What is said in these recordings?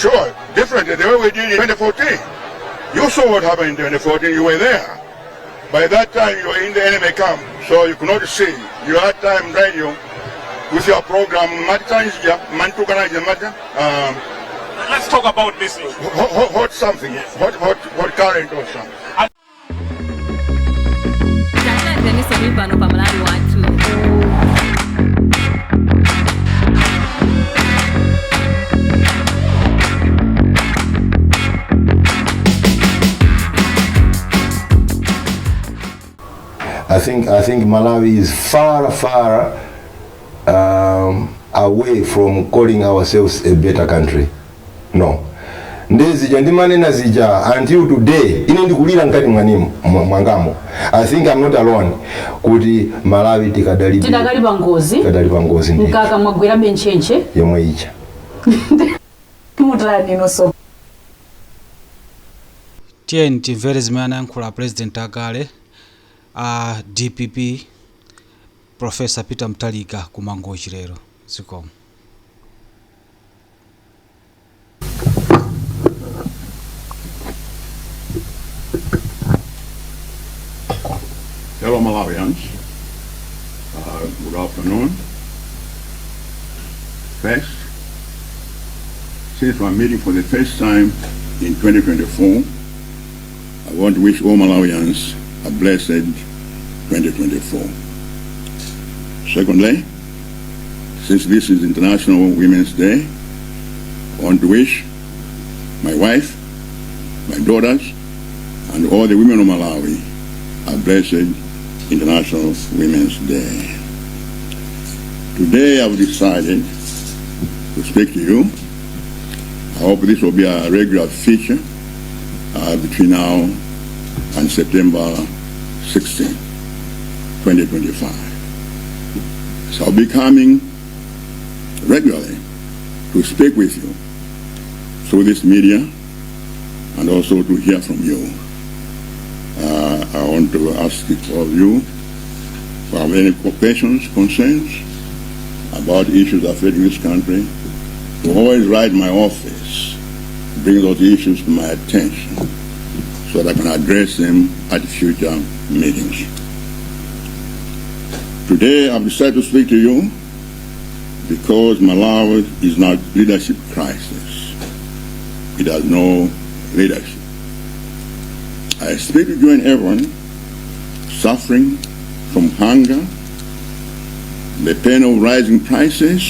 Sure, differently the way we did in 2014. You saw what happened in 2014, you were there. By that time, you were in the enemy camp, so you could not see. You had time radio with your program, Matanjia, Mantukanaja Mata, Let's talk about this issue. Hot, hot, hot something, hot, hot, hot current or something. Talandireniso muli pano pa Malawi Wathu. I think Malawi is far, far away from calling ourselves a better country. No. Ndezija ndimanena zija until today ine ndikulira mkati mwanimo mwangamo. I think I'm not alone kuti Malawi tikadali Tidakali pa ngozi. Tikadali pa ngozi ndi Mkaka mwagwerabe ntchentche. Yomwe icha. Mutani nonso? Tiyeni timvere zimene anayankhula president akale a DPP, Professor Peter Mutharika, ku Mangochi lero. Zikomo. Hello, Malawians. Good afternoon. First, since we're meeting for the first time in 2024, I want to wish all Malawians a blessed 2024. Secondly, since this is International Women's Day, I want to wish my wife, my daughters, and all the women of Malawi a blessed International Women's Day. Today I've decided to speak to you. I hope this will be a regular feature between now and September 16, 2025. So I'll be coming regularly to speak with you through this media and also to hear from you. I want to ask all of you if you have any questions, concerns about issues affecting this country, to always write my office, bring those issues to my attention so that I can address them at future meetings. Today, I've decided to speak to you because Malawi is now leadership crisis. It has no leadership. I speak to join everyone suffering from hunger, the pain of rising prices,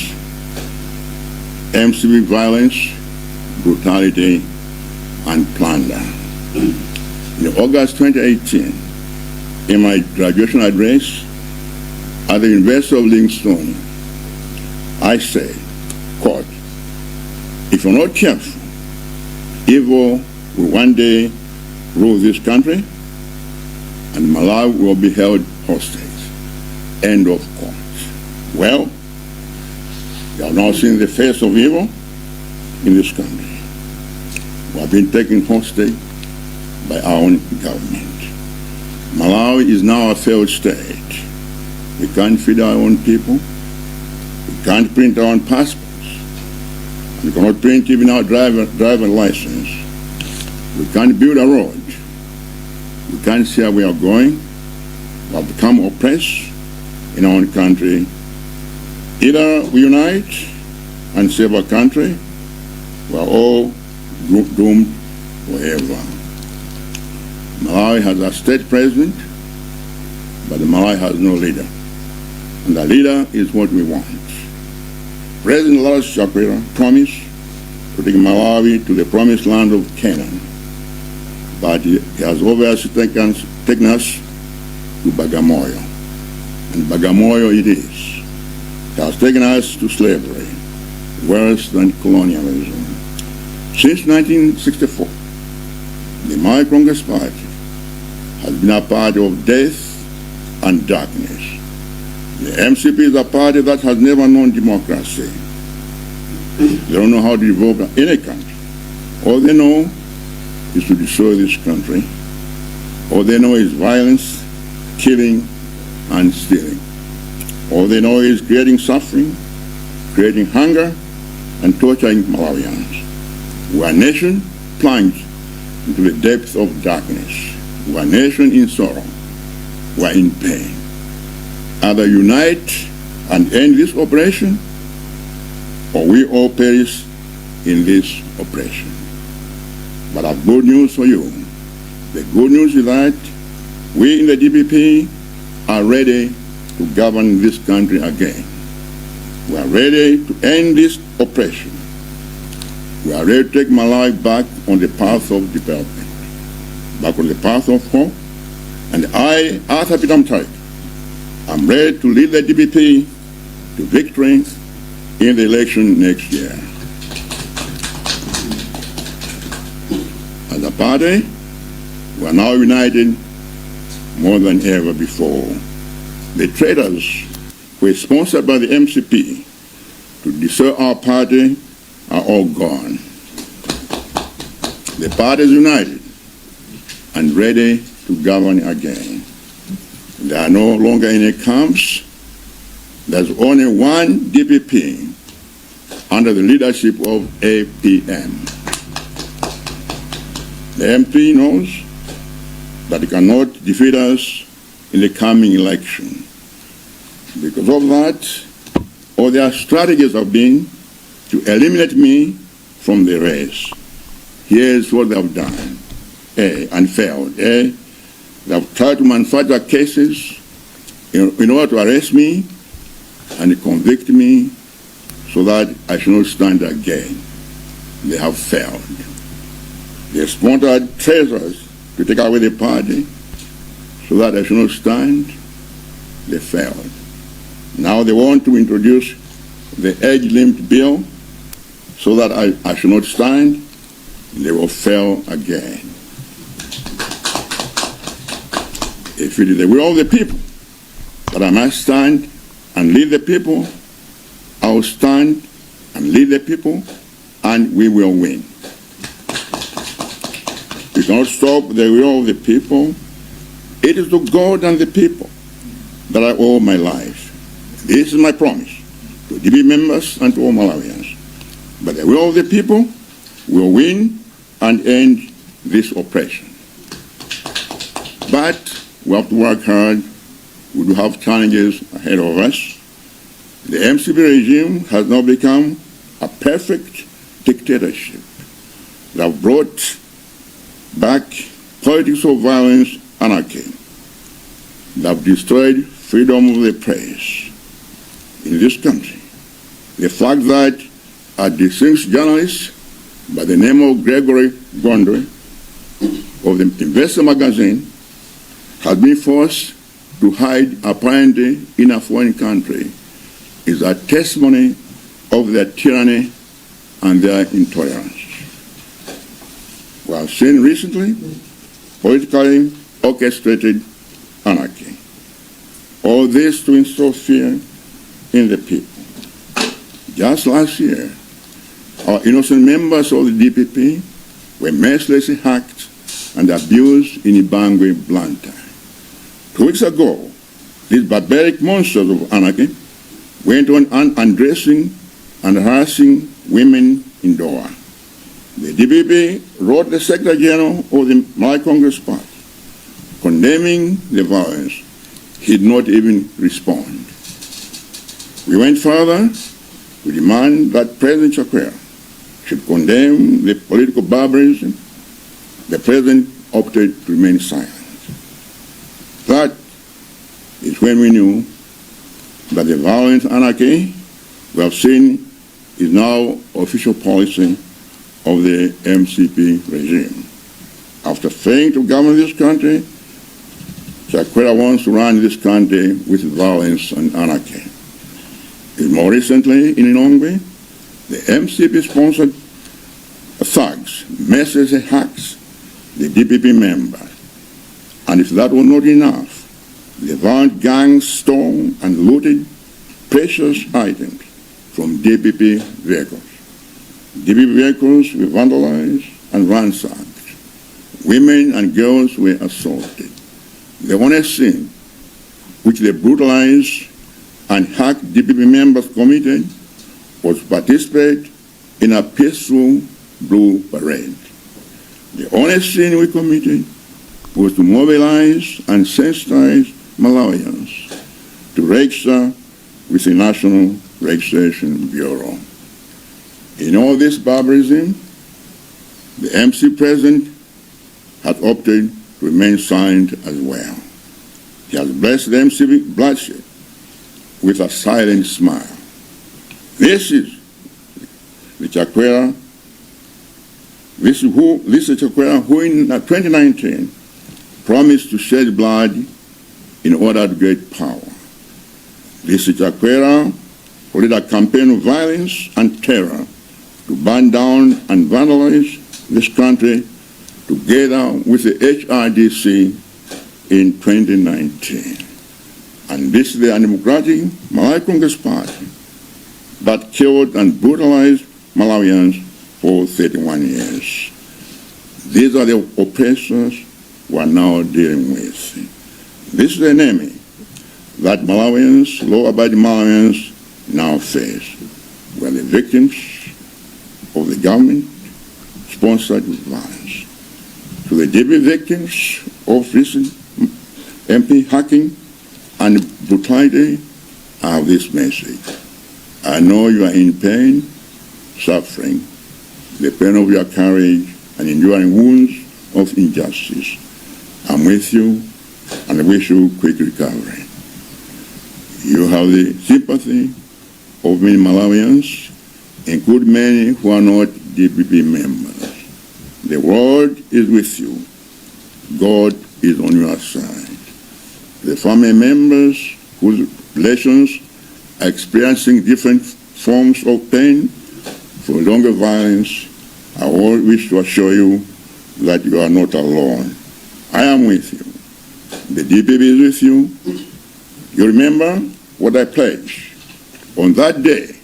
MCP violence, brutality, and plunder. In August 2018, in my graduation address at the University of Livingstone, I said, quote, "If you're not careful, evil will one day rule this country and Malawi will be held hostage." End of quote. Well, you have now seen the face of evil in this country. We have been taken hostage by our own government. Malawi is now a failed state. We can't feed our own people. We can't print our own passports. We cannot print even our driver license. We can't build a road. We can't see where we are going. We have become oppressed in our own country. Either we unite and save our country, we are all doomed forever. Malawi has a state president, but Malawi has no leader. And the leader is what we want. President Lazarus Chakwera promised to take Malawi to the promised land of Canaan, but he has obviously taken us to Bagamoyo. And Bagamoyo it is. He has taken us to slavery, worse than colonialism. Since 1964, the Malawi Congress Party has been a party of death and darkness. The MCP is a party that has never known democracy. They don't know how to develop any country. All they know is to destroy this country. All they know is violence, killing, and stealing. All they know is creating suffering, creating hunger, and torturing Malawians. We are a nation plunged into the depth of darkness. We are a nation in sorrow. We are in pain. Either unite and end this oppression, or we all perish in this oppression. But I've good news for you. The good news is that we in the DPP are ready to govern this country again. We are ready to end this oppression. We are ready to take Malawi back on the path of development, back on the path of hope. And I, Arthur Peter Mutharika, am ready to lead the DPP to victory in the election next year. As a party, we are now united more than ever before. The traitors who were sponsored by the MCP to destroy our party are all gone. The party is united and ready to govern again. There are no longer any camps. There's only one DPP under the leadership of APM. The MP knows that he cannot defeat us in the coming election. Because of that, all their strategies have been to eliminate me from the race. Here's what they have done. A, and failed. A, they have tried to manufacture cases in order to arrest me and convict me so that I should not stand again. They have failed. They sponsored traitors to take away the party so that I should not stand. They failed. Now they want to introduce the age limit bill so that I should not stand. They will fail again. If it is the will of the people that I must stand and lead the people, I will stand and lead the people, and we will win. We cannot stop the will of the people. It is to God and the people that I owe my life. This is my promise to DP members and to all Malawians. But the will of the people will win and end this oppression. But we have to work hard. We do have challenges ahead of us. The MCP regime has now become a perfect dictatorship that brought back politics of violence, anarchy, that have destroyed freedom of the press in this country. The fact that a distinguished journalist by the name of Gregory Gondwe of the Investor magazine has been forced to hide apparently in a foreign country is a testimony of their tyranny and their intolerance. We have seen recently politically orchestrated anarchy. All this to instill fear in the people. Just last year, our innocent members of the DPP were mercilessly hacked and abused in Ibangwe, Blantyre. 2 weeks ago, these barbaric monsters of anarchy went on undressing and harassing women in Dowa. The DPP wrote the Secretary General of the Malawi Congress Party, condemning the violence. He did not even respond. We went further to demand that President Chakwera should condemn the political barbarism. The president opted to remain silent. That is when we knew that the violent anarchy we have seen is now official policy of the MCP regime. After failing to govern this country, Chakwera wants to run this country with violence and anarchy. More recently, in Lilongwe, the MCP-sponsored thugs mercilessly hacked the DPP member. And if that were not enough, the violent gangs stole and looted precious items from DPP vehicles. DPP vehicles were vandalized and ransacked. Women and girls were assaulted. The only sin which the brutalized and hacked DPP members committed was to participate in a peaceful blue parade. The only sin we committed was to mobilize and sensitize Malawians to register with the National Registration Bureau. In all this barbarism, the MC president has opted to remain silent as well. He has blessed the MC bloodshed with a silent smile. This is the Chakwera, this is Chakwera who in 2019 promised to shed blood in order to get power. This is Chakwera who led a campaign of violence and terror to burn down and vandalize this country together with the HRDC in 2019. And this is the undemocratic Malawi Congress Party that killed and brutalized Malawians for 31 years. These are the oppressors we are now dealing with. This is the enemy that Malawians, law-abiding Malawians, now face. We are the victims of the government-sponsored violence. To the DP victims of recent MP hacking and brutality, I have this message. I know you are in pain, suffering, the pain of your courage and enduring wounds of injustice. I'm with you and I wish you quick recovery. You have the sympathy of many Malawians, including many who are not DPP members. The world is with you. God is on your side. The family members whose relations are experiencing different forms of pain for longer violence, I all wish to assure you that you are not alone. I am with you. The DPP is with you. You remember what I pledged on that day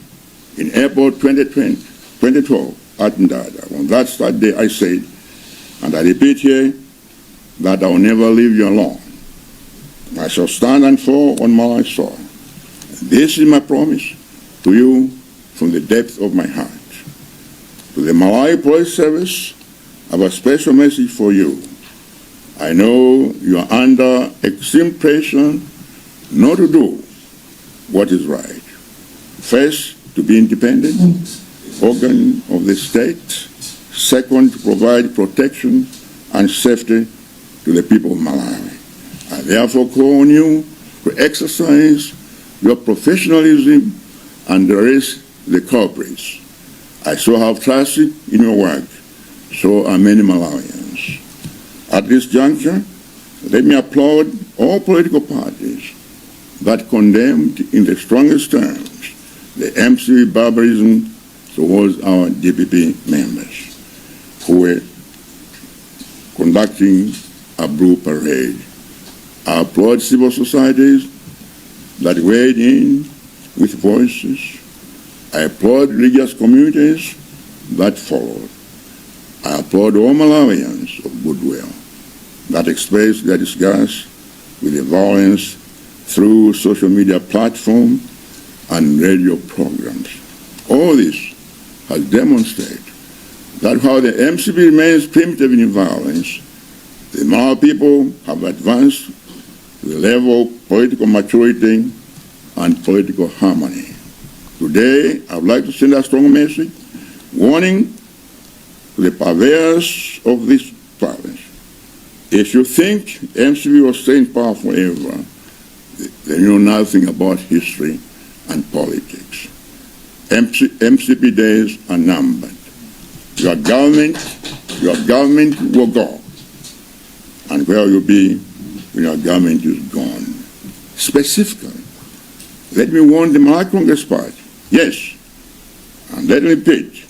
in April 2020, 2012 at Ndada. On that sad day I said, and I repeat here, that I will never leave you alone. I shall stand and fall on my soil. This is my promise to you from the depth of my heart. To the Malawi Police Service, I have a special message for you. I know you are under extreme pressure not to do what is right. First, to be independent organ of the state. Second, to provide protection and safety to the people of Malawi. I therefore call on you to exercise your professionalism and arrest the culprits. I so have trusted in your work, so are many Malawians. At this juncture, let me applaud all political parties that condemned in the strongest terms the MC barbarism towards our DPP members who were conducting a blue parade. I applaud civil societies that weighed in with voices. I applaud religious communities that followed. I applaud all Malawians of goodwill that expressed their disgust with the violence through social media platform and radio programs. All this has demonstrated that while the MCP remains primitive in violence, the Malawi people have advanced to the level of political maturity and political harmony. Today, I would like to send a strong message warning to the purveyors of this violence. If you think MCP will stay in power forever, then you know nothing about history and politics. MCP days are numbered. Your government will go. And where will you be when your government is gone? Specifically, let me warn the Malawi Congress Party. Yes, and let me repeat,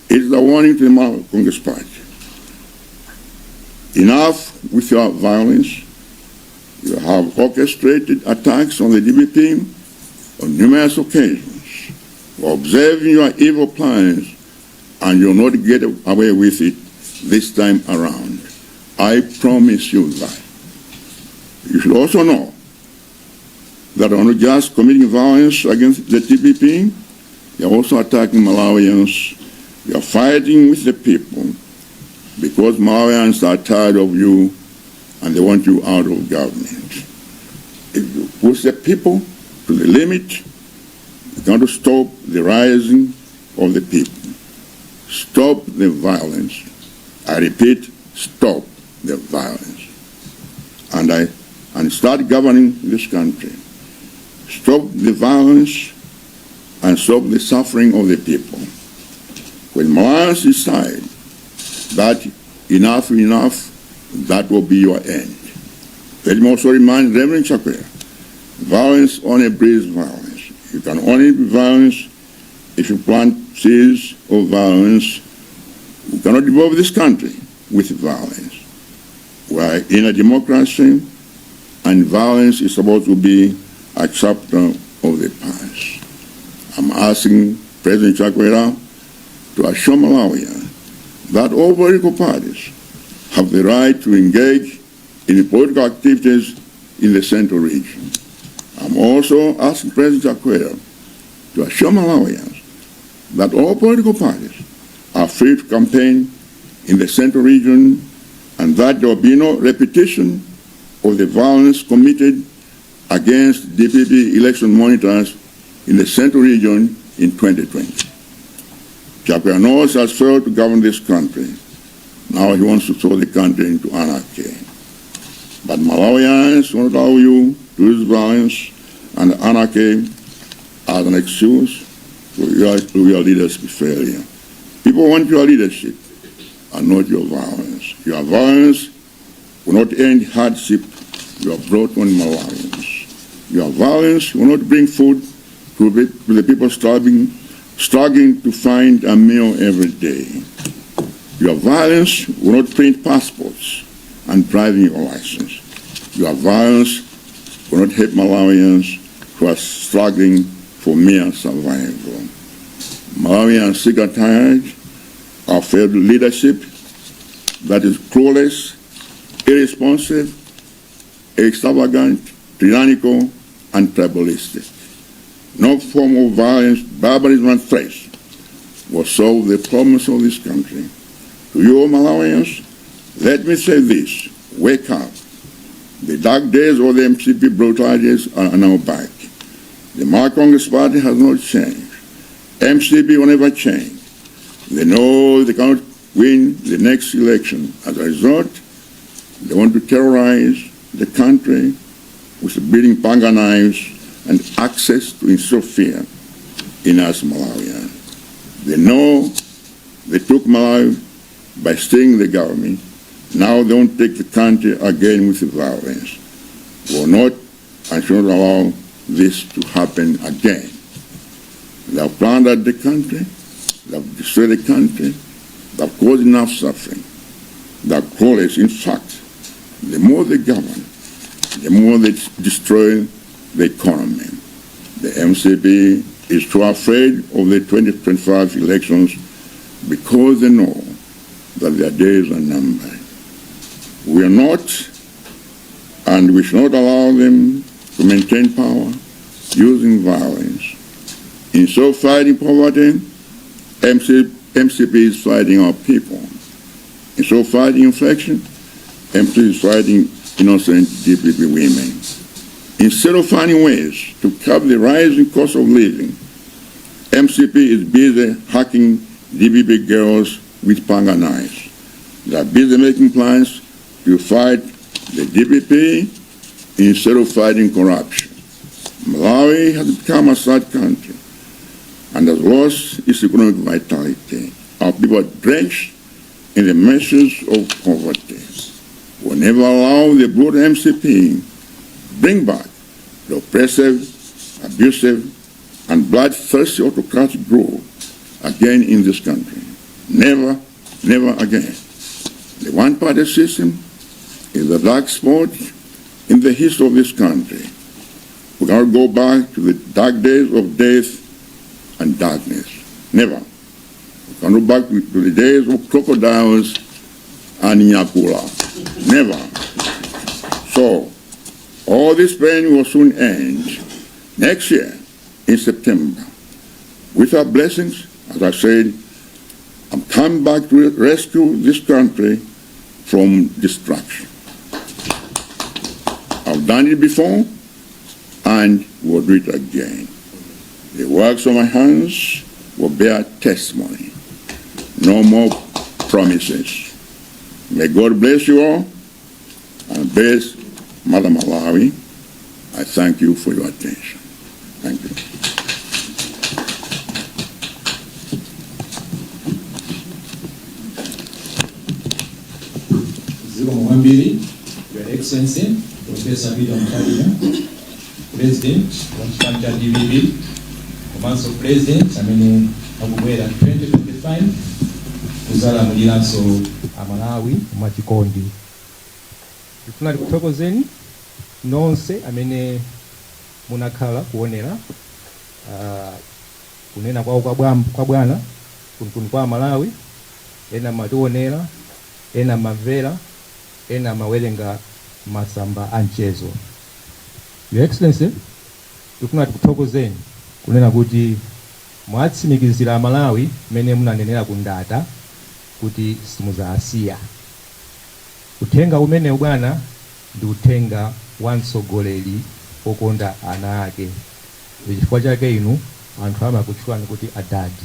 it is a warning to the Malawi Congress Party. Enough with your violence. You have orchestrated attacks on the DPP on numerous occasions. We are observing your evil plans, and you'll not get away with it this time around. I promise you that. You should also know that are not just committing violence against the DPP, they are also attacking Malawians You are fighting with the people because Malawians are tired of you and they want you out of government. If you push the people to the limit, you're going to stop the rising of the people. Stop the violence. I repeat, stop the violence. And start governing this country. Stop the violence and stop the suffering of the people. When Malawians decide that enough is enough, that will be your end. Let me also remind Reverend Chakwera, violence only breeds violence. You can only be violence if you plant seeds of violence. We cannot develop this country with violence. We are in a democracy, and violence is supposed to be a chapter of the past. I'm asking President Chakwera to assure Malawians that all political parties have the right to engage in political activities in the Central Region. I'm also asking President Chakwera to assure Malawians that all political parties are free to campaign in the Central Region and that there will be no repetition of the violence committed against DPP election monitors in the Central Region in 2020. Chakwera knows has failed to govern this country. Now he wants to throw the country into anarchy. But Malawians won't allow you to use violence and anarchy as an excuse for your leadership failure. People want your leadership and not your violence. Your violence will not end hardship you have brought on Malawians. Your violence will not bring food to the people struggling to find a meal every day. Your violence will not print passports and driving your license. Your violence will not help Malawians who are struggling for mere survival. Malawians sick and tired of failed leadership that is clueless, irresponsive, extravagant, tyrannical, and tribalistic. No form of violence, barbarism, and threats will solve the problems of this country. To you, Malawians, let me say this: wake up. The dark days of the MCP brutalities are now back. The Malawi Congress Party has not changed. MCP will never change. They know they cannot win the next election. As a result, they want to terrorize the country with bleeding panga knives and access to instill fear in us Malawians. They know they took Malawi by stealing the government. Now they want to take the country again with violence. We will not and should not allow this to happen again. They have plundered the country, they have destroyed the country, they have caused enough suffering. They are clueless. In fact, the more they govern, the more they destroy the economy. The MCP is too afraid of the 2025 elections because they know that their days are numbered. We are not, and we should not allow them to maintain power using violence. In so fighting poverty, MCP is fighting our people. In so fighting inflation, MCP is fighting innocent DPP women. Instead of finding ways to curb the rising cost of living, MCP is busy hacking DPP girls with panga knives. They are busy making plans to fight the DPP instead of fighting corruption. Malawi has become a sad country and has lost its economic vitality. Our people are drenched in the meshes of poverty. We'll never allow the brutal MCP bring back the oppressive, abusive, and bloodthirsty autocratic rule again in this country. Never, never again. The one-party system is a dark spot in the history of this country. We cannot go back to the dark days of death and darkness. Never. We cannot go back to the days of crocodiles and nyakula. Never. So, all this pain will soon end next year in September. With our blessings, as I said, I'm come back to rescue this country from destruction. I've done it before and will do it again. The works of my hands will bear testimony. No more promises. May God bless you all and bless Mother Malawi. I thank you for your attention. Thank you. Zikomo kwambiri, Your Excellency Professor Peter Mutharika, President wa chipani cha DPP komanso President amene akubwera 2025 kuzalamuliranso Amalawi mwachikondi. Ndifuna ndikuthokozeni nonse amene munakhala kuonera kunena kwawo kwa bwana kunkuno kwa Malawi. Ena mationera, ena mamvera, ena mawerenga masamba a mchezo. Your Excellency, tikufuna tikuthokozeni kunena kuti mwatsimikizira Amalawi mmene munanenera kundata kuti simuzasiya. Uthenga umenewu, bwana, ndi uthenga wa mtsogoleri okonda ana ake. Ndi chifukwa chake inu anthu amakutchulani kuti adadi.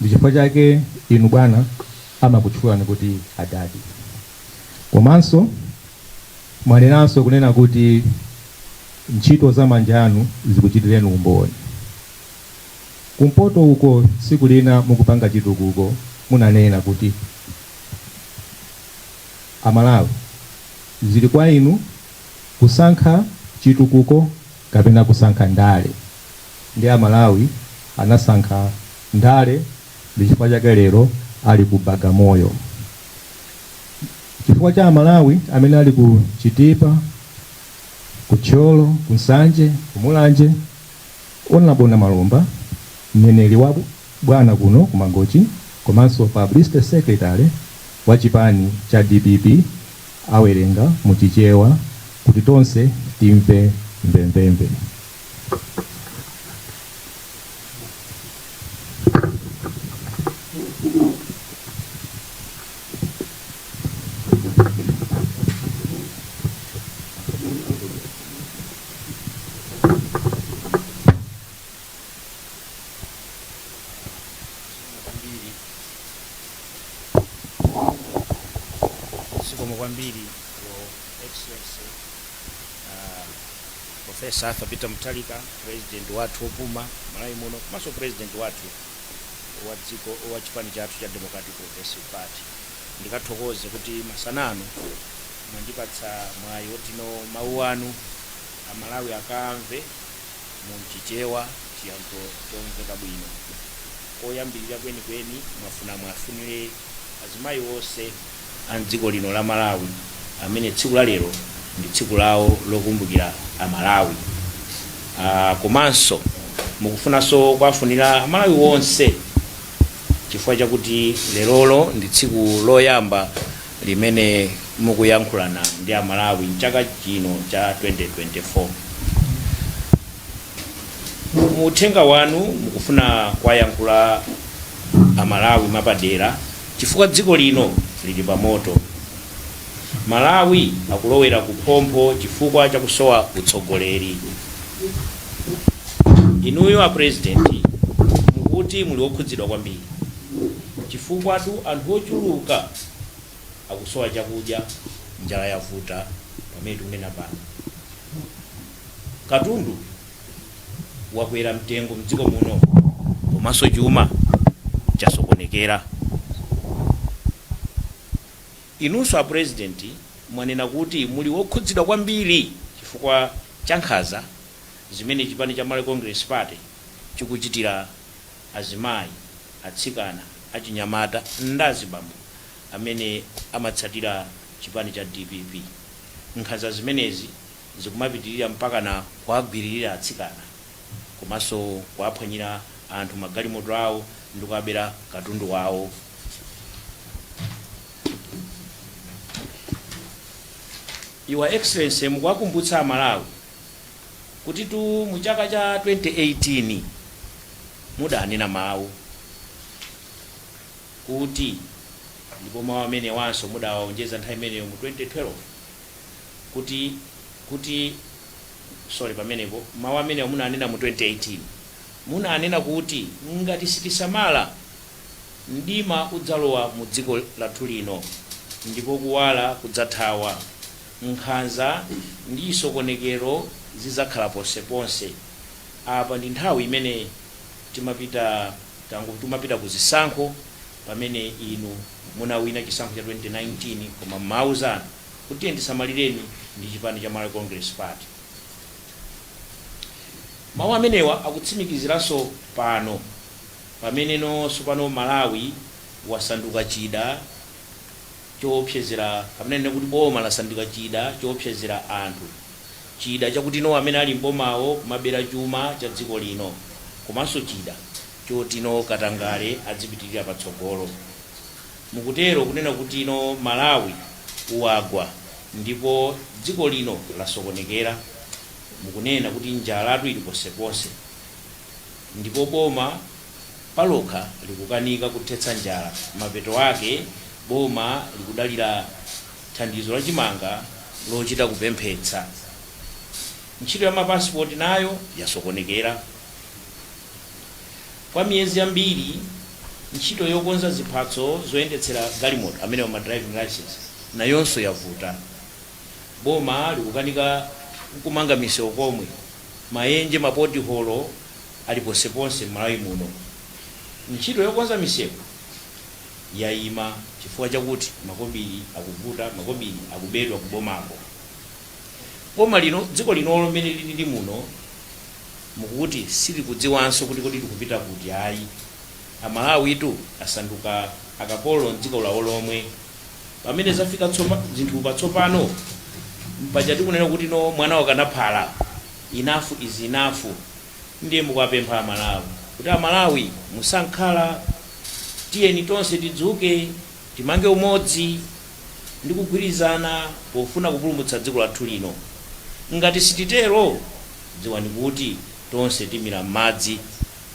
Ndi chifukwa chake inu, bwana, amakutchulani kuti adadi. Komanso mwanenanso kunena kuti ntchito za manja anu zikuchitireni umboni. Kumpoto uko, tsiku lina mukupanga chitukuko, munanena kuti, "Amalawi, zili kwa inu kusankha chitukuko kapena kusankha ndale." Ndi Amalawi anasankha ndale, ndi chifukwa chake lero ali ku Bagamoyo. Chifukwa cha Amalawi amene ali ku Chitipa, ku Thyolo, ku Nsanje, ku Mulanje, Honourable Namalomba, mneneri wa bwana kuno ku Mangochi komanso publicity secretary wa chipani cha DPP, awerenga muchichewa kuti tonse timve mvemvemve. Kwambiri, zikomo kwambiri, Your Excellency Professor Arthur Peter Mutharika, President wathu wopuma Malawi muno komanso President wathu wa dziko wa chipani chathu cha Democratic Progressive Party. Ndikathokoze kuti masana ano mwandipatsa mwayi wotino mawu anu Amalawi akamve mu Mchichewa, chiyankhulo chomveka bwino. Koyambirira kwenikweni, mwafuna mwafunire azimayi onse a mdziko lino la Malawi amene tsiku la lero ndi tsiku lawo lokumbukira Amalawi, komanso mukufunanso kuwafunira Amalawi onse chifukwa chakuti lerolo ndi tsiku loyamba limene mukuyankhulana ndi Amalawi mchaka chino cha 2024. Mu uthenga wanu mukufuna kuwayankhula Amalawi mwapadera chifukwa dziko lino lili pamoto. Malawi akulowera kuphompho chifukwa chakusowa utsogoleri. Inuyo a President mukuti muli okhudzidwa kwambiri chifukwa tu anthu ochuluka akusowa chakudya, njala yavuta pamene tikunena pano. Katundu wakwera mtengo mdziko muno komanso chuma chasokonekera. Inunso a President mwanena kuti muli wokhudzidwa kwambiri chifukwa cha nkhanza zimene chipani cha Malawi Congress Party chikuchitira azimayi, atsikana, achinyamata ndi azibambo amene amatsatira chipani cha DPP. Nkhanza zimenezi zikumapitilira mpakana kuwagwiririra atsikana komanso kuwaphwanyira anthu magalimoto awo ndi kuwabera katundu wawo. Your Excellency, mukuwakumbutsa Amalawi Kutitu mu chaka cha 2018 mudanena mawu kuti, ndipo mawu amenewanso mudawaonjeza nthawi imeneyo mu 2012 kuti, sorry, pamenepo mawu amenewo munanena mu 2018, munanena kuti ngati sitisamala, mdima udzalowa mu dziko lathu lino ndipo kuwala kudzathawa, nkhanza ndi chisokonekero zidzakhala ponseponse. Apa ndi nthawi imene timapita tangu timapita ku zisankho, pamene inu munawina chisankho cha 2019, koma mmauzana kuti tiye tisamalireni ndi chipani cha Malawi Congress Party. Mawu amenewa akutsimikiziranso pano pamene nonso pano Malawi wasanduka chida choopsezera, kapena nene kuti boma lasanduka chida choopsezera anthu, chida chakuti no amene ali mbomawo kumabera chuma cha dziko lino, komanso chida choti no katangale adzipitirira patsogolo. Mukutero kunena kuti no Malawi wagwa ndipo dziko lino lasokonekera. Mukunena kuti njalatu ili ponseponse ndipo boma palokha likukanika kuthetsa njala. Mapeto ake boma likudalira thandizo la chimanga lochita kupemphetsa. Ntchito ya mapasipoti nayo yasokonekera kwa miyezi yambiri. Ntchito yokonza ziphatso zoyendetsera galimoto, amenewa ma driving license, nayonso yavuta. Boma likukanika kumanga misewu komwe maenje, ma pothole ali ponseponse m'Malawi muno. Ntchito yokonza misewu yayima chifukwa chakuti makobiri akuvuta, makobiri akubedwa kubomako. Boma lino, dziko linolo limene lilili muno, mukuti silikudziwanso kuti kodi tikupita kuti ayi. Amalawitu asanduka akapolo mdziko lawo lomwe. Pamene zafika zinthu patsopano mpaja tikunena kuti no mwana wakanaphala, enough is enough. Ndiye mukuwapempha Amalawi kuti, Amalawi, musankhala, tiyeni tonse tidzuke, timange umodzi ndi kugwirizana pofuna kupulumutsa dziko lathu lino. Ngati sititero, dziwani kuti tonse timira m'madzi,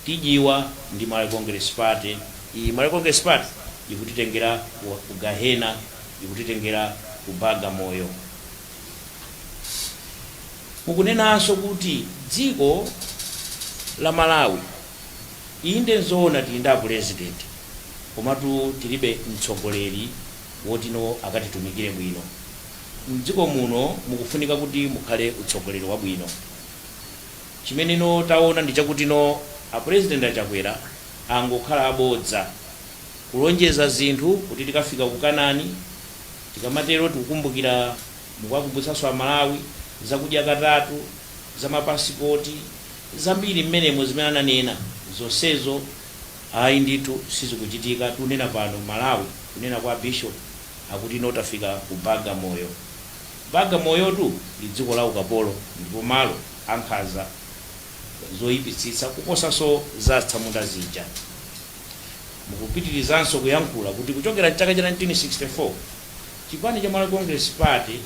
tidyiwa ndi Malawi Congress Party. Iyi Malawi Congress Party ikutitengera ku gahena, ikutitengera ku Bagamoyo. Mukunenanso kuti dziko la Malawi, inde nzoona tili ndi apurezidenti, komatu tilibe mtsogoleri wotino akatitumikire bwino. Mdziko muno mukufunika kuti mukhale utsogoleri wabwino. Chimene no taona ndi chakuti no apurezidenti Achakwera angokhala abodza, kulonjeza zinthu kuti tikafika ku Kanani. Tikamatero tikukumbukira, mukuwakumbutsanso Amalawi zakudya katatu, za mapasipoti, zambiri mmenemo zimene ananena zonsezo ayi ndithu sizikuchitika. Tunena pano Malawi, kunena kwa bishop, akuti no tafika ku Bagamoyo. Bagamoyotu ndi dziko la ukapolo ndipo malo ankhanza zoyipitsitsa kuposanso za atsamunda zija. Mukupitirizanso kuyankhula kuti kuchokera mchaka cha 1964 chipani cha Malawi Congress Party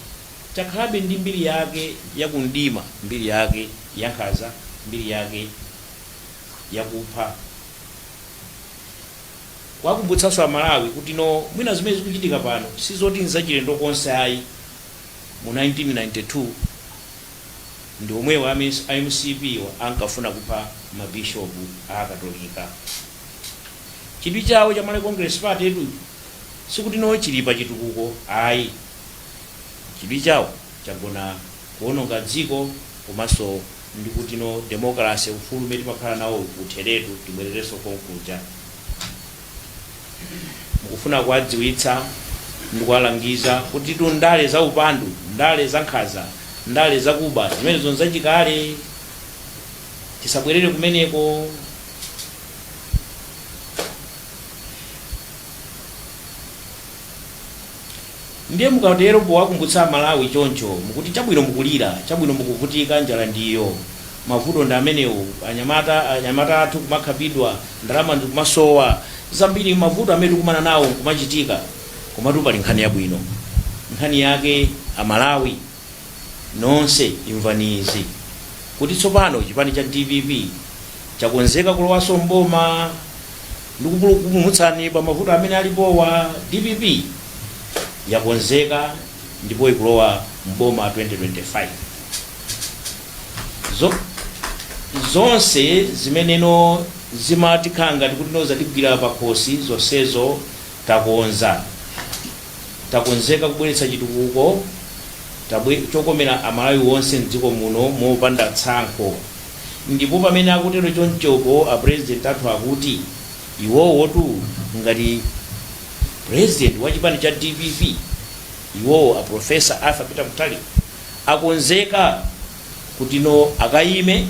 chakhalabe ndi mbiri yake yakumdima, mbiri yake yankhanza, mbiri yake yakupha. Kuwakumbutsanso Amalawi kuti no mwina zimene zikuchitika pano sizoti nzachilendo konse ayi. Mu 1992 ndi omwewa a MCP wa ankafuna kupha mabishopu a Akatolika. Chidwi chawo cha Malawi Congress Party etu sikuti no chili pa chitukuko ayi, chidwi chawo chagona kuononga dziko komanso ndi kuti no democracy, ufulu umene timakhala nawo, utheretu, tibwererenso konkuja. Mukufuna kuwadziwitsa ndi kuwalangiza kuti tu ndale za upandu, ndale za nkhanza, ndale zakuba, zimenezo nzachikale, tisabwerere kumeneko. Ndiye mukatero, powakumbutsa Amalawi choncho, mukuti chabwino mukulira, chabwino mukuvutika, njala ndiyo, mavuto ndi amenewo, anyamata athu kumakhapidwa, ndalama ndikumasowa, zambiri mavuto amene tikumana nawo nkumachitika, komatu pali nkhani yabwino. Nkhani yake, Amalawi nonse imvani izi. Kuti tsopano chipani cha dpp chakonzeka kulowanso m'boma ndi kukupulumutsani pa mavuto amene alipowa. Dpp yakonzeka ndipo ikulowa m'boma 2025. Zonse zimeneno zimatikhala ngati kuti no zatigwira pakhosi, zonsezo takonza. Takonzeka kubweretsa chitukuko chokomera Amalawi onse mdziko muno mopanda tsankho. Ndipo pamene akutero chonchopo, a President athu akuti iwowotu ngati President wa chipani cha dpp, iwowo a Professor Arthur Peter Mutharika akonzeka kuti no akayime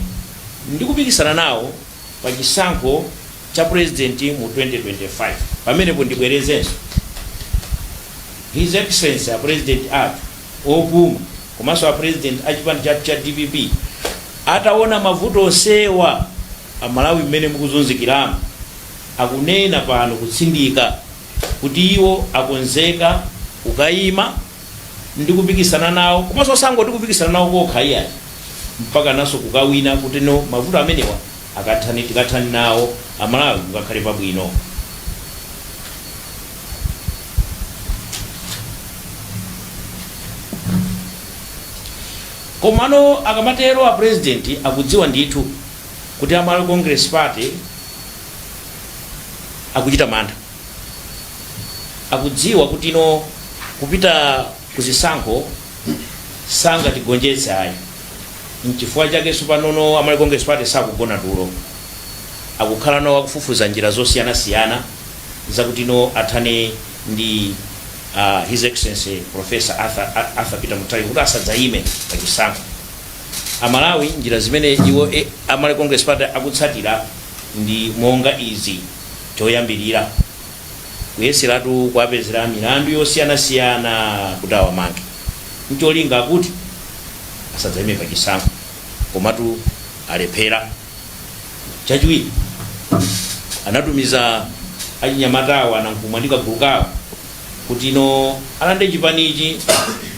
ndi kupikisana nawo pa chisankho cha President mu 2025. Pamenepo ndibwerezenso, His Excellency a President athu opuma komanso a President a chipani chathu cha dpp ataona mavuto onsewa Amalawi mmene mukuzunzikiramo, akunena pano kutsindika kuti iwo akonzeka kukayima ndi kupikisana nawo, komanso osangoti kupikisana nawo kokha iyayi, mpaka naso kukawina, kuti no mavuto amenewa akathani, tikathani nawo, Amalawi mukakhale pabwino. Komano akamatero a President akudziwa ndithu kuti a Malawi Congress Party akuchita mantha. Akudziwa kuti no kupita kuzisankho sangatigonjetse ayi. Nchifukwa chakenso panono a Malawi Congress Party sakugona tulo, akukhala nawo akufufuza njira zosiyanasiyana zakuti no athane ndi His Excellency Professor Arthur Peter Mutharika kuti asadzayime pa chisankho. Amalawi, njira zimene iwo a Malawi Congress Party akutsatira ndi monga izi: choyambirira, kuyeseratu kuwapezera milandu yosiyanasiyana kuti awamange ncholinga akuti asadzayime pa chisankho, komatu alephera. Chachiwiri, anatumiza achinyamatawa, Nankhumwa ndi kagulu kawo, kuti no alande chipanichi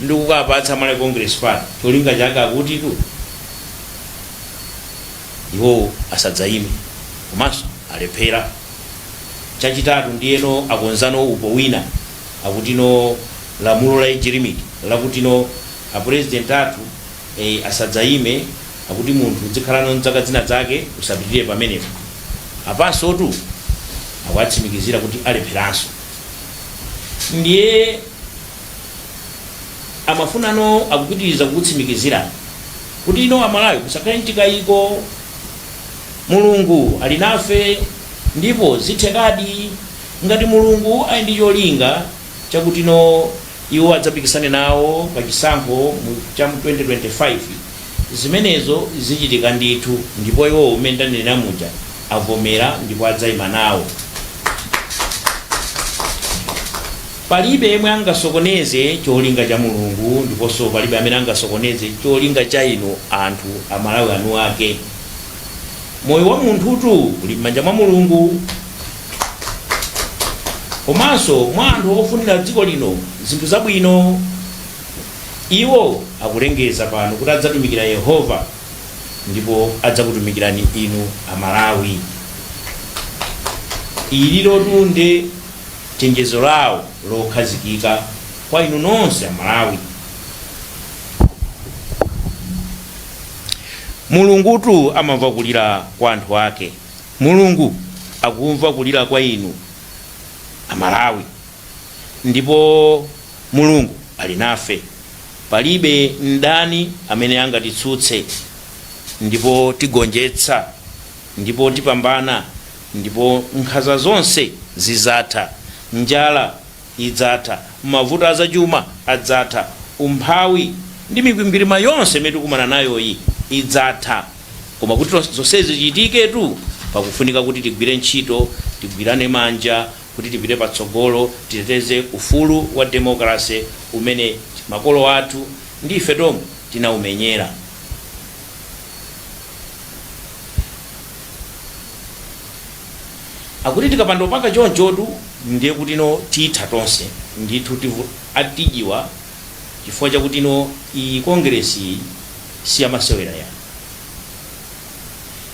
ndi kukapatsa Malawi Congress Party. Cholinga chake akutitu iwowo asadzayime, komanso alephera. Chachitatu, ndiyeno akonzano upo wina, akuti no lamulo la age limit lakuti no a President athu asadzayime, akuti munthu udzikhalano mzaka zina zake, usapitirire pamenepo. Apansotu akuatsimikizira kuti alepheranso. Ndiye amafunano akupitiriza kukutsimikizira kuti ino Amalawi musakhale mchikayiko, Mulungu ali nafe ndipo zithekadi. Ngati Mulungu ali ndi cholinga chakuti no iwo adzapikisane nawo pa chisankho cha mu 2025, zimenezo zichitika ndithu, ndipo iwo umene ndanenera muja avomera ndipo adzayima nawo. Palibe yemwe angasokoneze cholinga cha Mulungu, ndiponso palibe amene angasokoneze cholinga cha inu anthu Amalawi anu ake. Moyo wa munthutu uli m'manja mwa Mulungu komanso mwa anthu ofunira dziko lino zinthu zabwino. Iwo akulengeza pano kuti adzatumikira Yehova ndipo adzakutumikirani inu Amalawi. Ililotu ndi chenjezo lawo lokhazikika kwa inu nonse Amalawi. Mulungutu amamva kulira kwa anthu ake. Mulungu akumva kulira kwa inu Amalawi, ndipo Mulungu ali nafe. Palibe mdani amene angatitsutse, ndipo tigonjetsa ndipo tipambana, ndipo nkhanza zonse zizatha, njala idzatha, mavuto azachuma adzatha, umphawi ndi mikwingwirima yonse imene tikumana nayoyi idzatha. Koma kuti zonsezi zichitiketu, pakufunika kuti tigwire ntchito, tigwirane manja kuti tipite patsogolo, titeteze ufulu wa demokrase umene makolo athu ndi ife tomwe tinaumenyera. Akuti tikapanda kupanga chonchotu, ndiye kuti no titha tonse ndithu, atijiwa, chifukwa chakuti no iyi kongeresi iyi siyamasewera ya.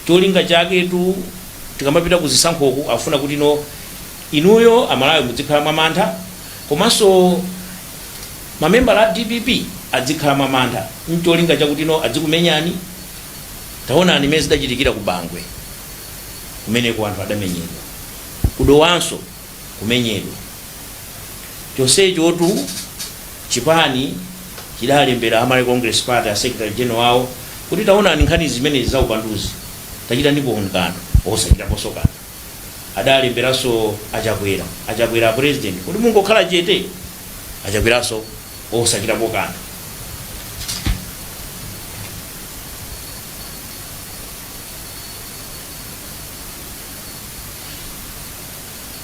Cholinga chaketu tikamapita ku zisankhoku afuna kuti no inuyo Amalawi muzikhala mwamantha, komanso mamembala a DPP adzikhala mwamantha, ncholinga chakuti no adzikumenyani. Taonani imene zidachitikira ku Bangwe, kumeneko anthu adamenyedwa, kudowanso kumenyedwa. Chonsechotu chipani chidalembera a Malawi Congress Party, a secretary general awo, kuti taonani nkhani zimenezi za upanduzi, tachita ndipo kanthu, osachitaponso kanthu. Adalemberanso achakwera, achakwera a president, kuti mungokhala chete, achakweranso osachitapo kanthu.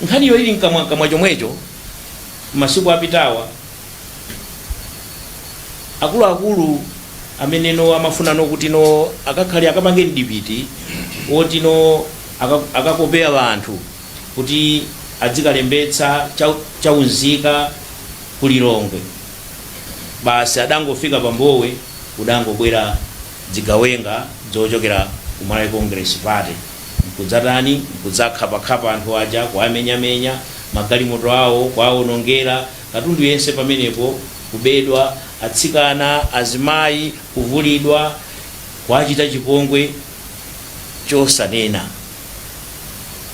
Nkhaniyo ili mkamwamkamwa chomwecho, masiku apitawa akuluakulu ameneno amafuna no kuti no akakhale akapange mdipiti woti no akakopea anthu kuti adzikalembetsa chaunzika ku Lilongwe, basi adangofika pa Mbowe kudangobwera dzigawenga zochokera ku Malawi Congress Party nkudzatani, nkudzakhaphakhapha anthu aja, kuwamenyamenya, magalimoto awo kuwawonongera, katundu yense pamenepo kubedwa, atsikana, azimayi kuvulidwa, kuwachita chipongwe chosanena.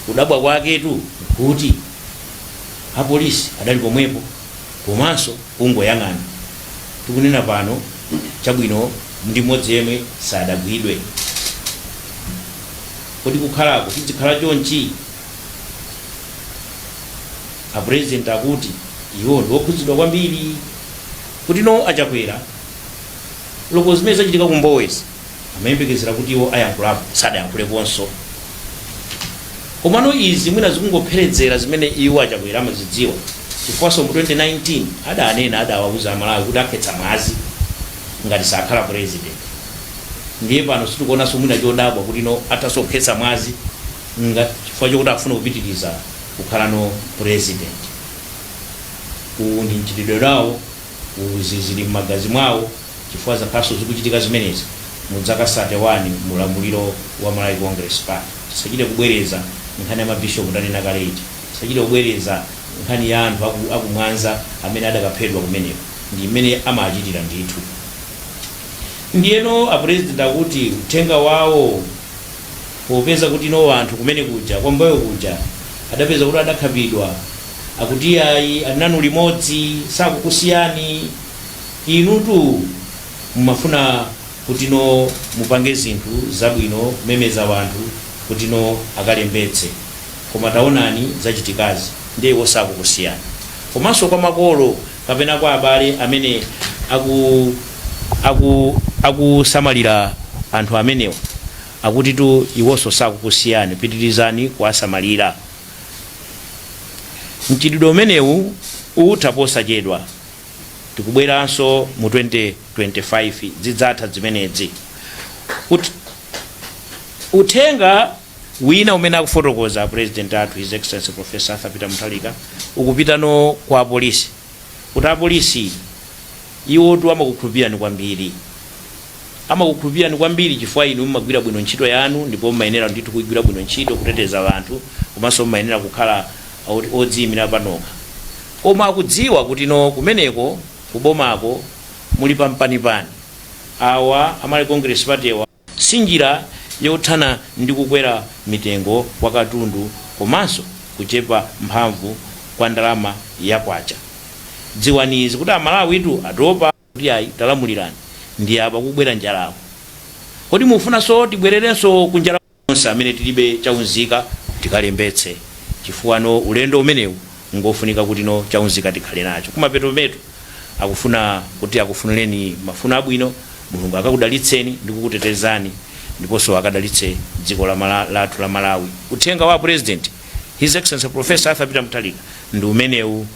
Kudabwa kwaketu nkuti apolisi adali pomwepo komanso kungoyang'ana. Tikunena pano chabwino ndi mmodzi yemwe sadagwidwe. Kodi kukhalako tidzikhala chonchi? A president akuti iwo ndi okhudzidwa kwambiri kuti no achakwera loko zimene zachitika ku Mbowezi amayembekezera kuti iwo ayankhulapo, sadayankhuleponso. Komano izi mwina zikungopherezera zimene iwo achakwera amazidziwa, chifukwanso mu 2019 adanena, adawauza Amalawi kuti akhetsa mwazi ngati sakhala president. Ndiye pano sitikuonanso mwina chodabwa kuti no athanso kukhetsa mwazi chifukwa chokuti afuna kupitiriza kukhala no president. Uwu ndi mchitidwe wawo, uzi zili m'magazi mwawo, chifukwa zakhalanso zikuchitika zimenezi mu zaka 31 mu ulamuliro wa Malawi Congress Party. Tisachite kubwereza nkhani ya mabishopu, tanena kale ija. Tisachite kubwereza nkhani ya anthu aku Mwanza amene adakaphedwa kumeneko, ndi mmene amachitira ndithu. Ndiyeno a president akuti uthenga wawo, popeza kuti no anthu kumene kuja kwa Mbowe kuja adapeza kuti adakhapidwa, akuti ayi, ali nanu limodzi, sakukusiyani inutu. Mumafuna kuti no mupange zinthu zabwino kumemeza wanthu kuti no akalembetse, koma taonani zachitikazi. Ndiye iwo sakukusiyani. Komanso kwa makolo kapena kwa abale amene aku aku akusamalira anthu amenewa, akuti tu iwonso sakukusiyani, pitirizani kuwasamalira. Mchitidwe umenewu utha posachedwa, tikubweranso mu 2025, zidzatha zimenezi. Uthenga wina umene akufotokoza president athu, His Excellency Professor Arthur Peter Mutharika, ukupitano kwa apolisi, kuti apolisi iwotu amakukhulupirani kwambiri, amakukhulupirani kwambiri chifukwa inu mumagwira bwino ntchito yanu, ndipo mumayenera ndithu kuigwira bwino ntchito kuteteza anthu, komanso mumayenera kukhala odziyimira panokha. Koma akudziwa kuti no kumeneko kubomako muli pampanipani awa a Malawi Congress Party wa. Si njira yothana ndi kukwera mitengo kwa katundu komanso kuchepa mphamvu kwa ndalama ya kwacha. Dziwani izi kuti Amalawitu atopa kuti ayi, talamulirani, ndi apa kukubwera njalako. Kodi mufunanso tibwererenso ku njala? Onse amene tilibe chaunzika tikalembetse, chifukwa no ulendo umenewu ngofunika kuti no chaunzika tikhale nacho. Kumapetopeto akufuna kuti akufunireni mafuno abwino, Mulungu akakudalitseni ndi kukutetezani, ndiponso akadalitse dziko lathu la Malawi. Uthenga wa President, His Excellency Professor Arthur Peter Mutharika, ndi umenewu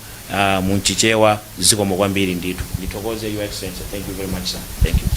mu Mchichewa. Zikomo kwambiri ndithu. Ndithokoze, Your Excellency. Thank you very much, sir. Thank you.